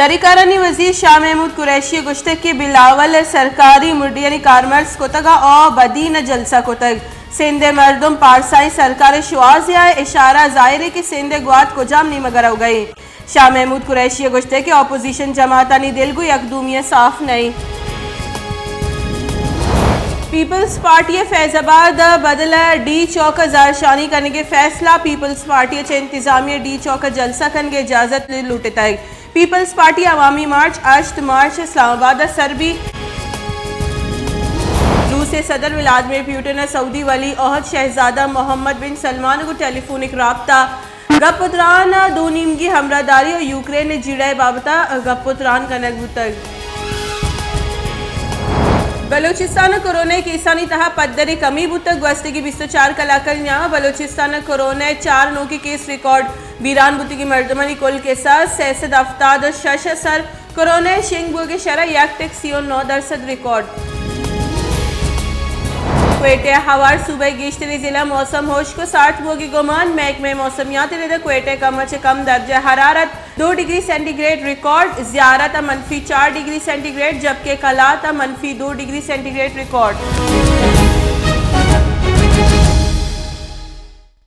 دری کارانی وزیر شاہ محمود قریشی ءَ گوشتگ کہ بلاول ءَ سرکاری مڈیانی کارمرز کتگ ءُ بدین ءَ جلسہ کتگ۔ سندھ ءِ مردم پارسائیں سرکار ءِ شوہاز ءَ اشارہ، ظاہر اِنت کہ سندھ ءِ گوات کجام نیمگ ءَ روگ ءَ اِنت۔ شاہ محمود قریشی ءَ گوشتگ کہ اپوزیشن جماعتانی دل گوں یکدومی ءَ صاف نہ اِنت۔ پیپلز پارٹی ءَ فیض آباد ءِ بدل ءَ ڈی چوک ءَ زہرشانی کنگ ءِ فیصلہ، پیپلز پارٹی ءَ چہ انتظامیہ ءَ ڈی چوک ءَ جلسہ کنگ ءِ اجازت لوٹتگ۔ پیپلز پارٹی عوامی مارچ ہشت مارچ اسلام آباد ءَ سر بیت۔ روس ءِ صدر ولادمیر پیوٹن ءَ سعودی ولی عہد شہزادہ محمد بن سلمان ءَ گوں ٹیلی فونک رابطہ، گپ ءُ تران ءَ دو نیمگی ہمراہداری ءُ یوکرین ءِ جیڑہ ءِ بابت ءَ گپ ءُ تران کنگ بوتگ۔ بلوچستان ءَ کورونا ءِ کیسانی تہا پدر ءِ کمی بوتگ، گوستگیں بیست ءُ چار کلاک ءِ نیام ءَ بلوچستان ءَ کورونا ءِ چار نوکیں کیس ریکارڈ۔ بیران بوتگیں مردمانی کل کساس سئے سد ہفتاد ءُ شش ءَ سر، کورونا ءِ شنگ بوگ ءِ شرح یک ٹک سی ءُ نو درسد ریکارڈ۔ کوئٹہ ءِ ہوار، صوبہ ءِ گیشتریں ضلع موسم ہشک ءُ سارت بوگ ءِ گمان، محکمہ موسمیات ءِ رد ءَ کوئٹہ ءَ کم ءَ چہ کم درجہ حرارت دو ڈگری سینٹی گریڈ ریکارڈ، زیارت ءَ منفی چار ڈگری سینٹی گریڈ، جبکہ قلات ءَ منفی دو ڈگری سینٹی گریڈ ریکارڈ۔